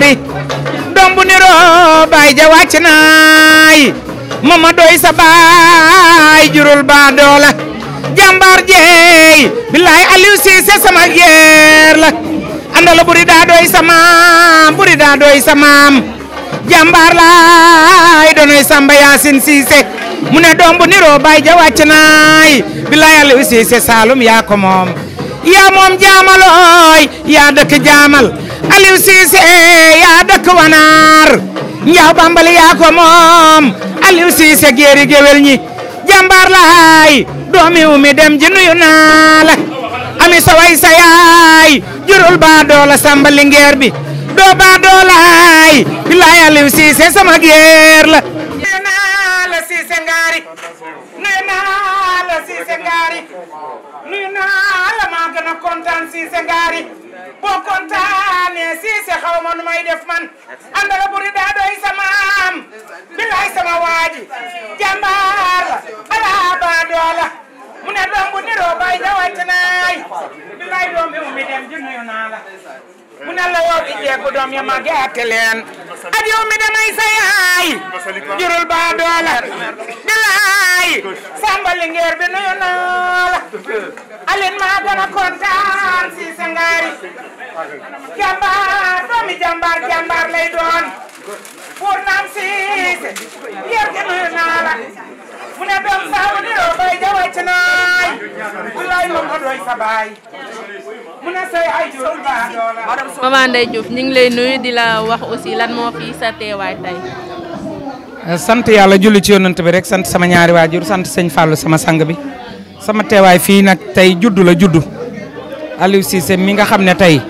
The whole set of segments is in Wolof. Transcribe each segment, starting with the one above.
ngaari doom bu niroo baay ja wàcc naay mama doy sa baay jurul baa doola jàmbaar jeey billaay Aliou Cissé sama geer la andala buri daa doy sa maam buri daa doy sa maam jàmbaar laay donoy Samba Yacine Cissé mu ne doom bu niroo baay ja wàcc naay billaay Aliou Cissé Saloum yaa ko moom yaa moom jaamalooy yaa dëkk jaamal Aliou Cissé yaa dëkk wanaar njaaw bambali yaa ko moom Aliou Cissé géeri géwél ñi jàmbaar laay doomi umi dem ji nuyu naa la ami sa way sa yaay jurul baa doola Samba Linguère bi doo baa doolaay billaay Aliou Cissé sama géer la nuyu naa la Cissé ngaari nuyu naa la Cissé ngaari nuyu naa la maa gën a kontaan Cissé ngaari boo kontaanee Cissé xaw ma nu may def man andala buri daa doy sa maam billaay sama waaji jàmbaar la ala baa doola mu ne doom bu niroo baay ja wàcc naay billaay doomi umi dem ji nuyu naa la mu ne la yow di jeegu doom ya ma gàtte leen ak yow mi damay sa yaay jurul baa doola billaay Samba Linguère bi nuyu naa la Aline maa gën a kontaan Cissé ngaari jàmbaar doomi jàmbaar lay doon pour naam Cissé Linguère gi nuyu naa la mu ne doom saabu niroo baay ja wàcc naay billaay moom ko doy sa baay mu ne say ay jurul baa doola Maman Ndeye Diouf ñu ngi lay nuyu di la wax aussi lan moo fi sa teewaay tey. sant yàlla julli ci yonent bi rek sant sama ñaari waajur sant sëñ Fallou sama sang bi sama teewaay fii nag tey juddu la juddu Aliou Cissé mi nga xam ne tey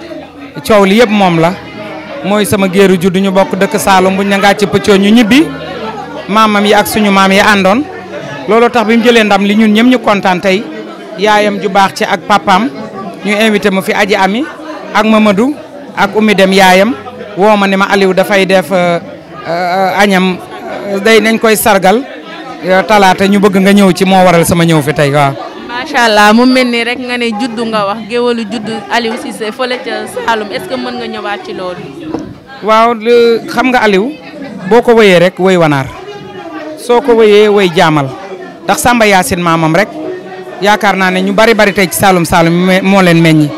coow li yëpp moom la mooy sama géeru juddu ñu bokk dëkk Saloum buñ na ngaa ci pëccoo ñu ñibbi maamam yi ak suñu maam yi àndoon loolu tax bi mu jëlee ndam li ñun ñëpp ñu kontaan tey yaayam ju baax ci ak papaam ñu invité ma fi aji ami ak Mamadou ak Oumy dem yaayam woo ma ne ma Aliou dafay def añam day nañ koy sargal talaata ñu bëgg nga ñëw ci moo waral sama ñëw fi tey waaw. macha allah mu mel ni rek nga ne juddu nga wax géwalu juddu Aliou Cissé fële ca Saloum est-ce que mën nga ñëwaat ci loolu. waaw xam nga Aliou boo ko wëyee rek wëy wanaar soo ko wëyee wëy jaamal ndax Samba Yacine maamam rek yaakaar naa ne ñu bari tey ci Saloum moo leen meññi.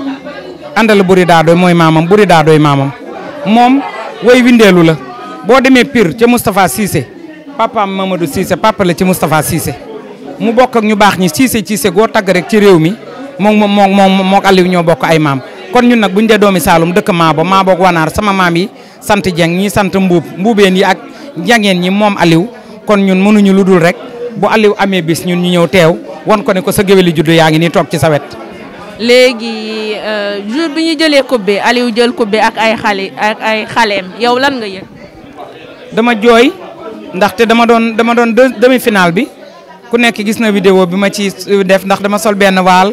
andala buri daa doy mooy maamam buri daa doy maamam moom woy windeelu la boo demee Pire ca Moustapha Cissé papaam Mamadou Cissé papa la ci Moustapha Cissé mu bokk ak ñu baax ñi Cissé goo tagg rek ci réew mi moom Aliou ñoo bokk ay maam kon ñun nag buñ dee doomi Saloum dëkk Maabo ak Wanaar sama maam yi sant Dieng ñi sant mbuubeen yi ak njangeen ñi moom Aliou kon ñun mënuñu lu dul rek bu Aliou amee bis ñun ñu ñëw teew won ko ne ko sa géwéli juddu yaa ngi nii toog ci sa wet. léegi jour bi ñu jëlee coupe bi Aliou jël coupe bi ak ay xaleem yow lan nga yëg. dama jooy ndaxte dama doon demi-finale bi ku nekk gis na vidéo bi ma ci def ndax dama sol benn waal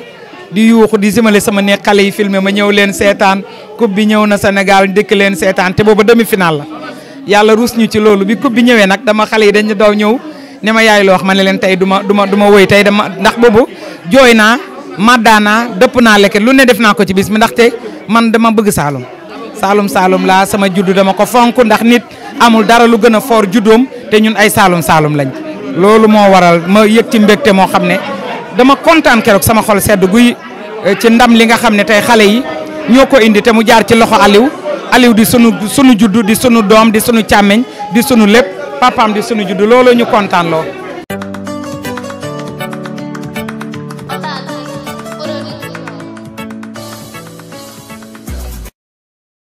di yuuxu di simale sama nekk xale yi filmé ma ñëw leen seetaan coupe bi ñëw na Sénégal dëkk leen seetaan te booba demi-finale la yàlla ruus ñu ci loolu bi coupe bi ñëwee nag dama xale yi dañu daw ñëw ne ma yaay loo wax ma ne leen tey du ma woy tey dama ndax boobu jooy naa maddaana dëpp naa leket lu ne def naa ko ci bis mi ndaxte man dama bëgg Saloum laa sama juddu dama ko fonk ndax nit amul dara lu gën a foor juddoom te ñun ay Saloum lañ loolu moo waral ma yëg ci mbégte moo xam ne dama kontaan keroog sama xol sedd guy ci ndam li nga xam ne tey xale yi ñoo ko indi te mu jaar ci loxo Aliou di sunu juddu di sunu doom di sunu càmmeñ di sunu lépp papaam di sunu juddu loolu ñu kontaan loo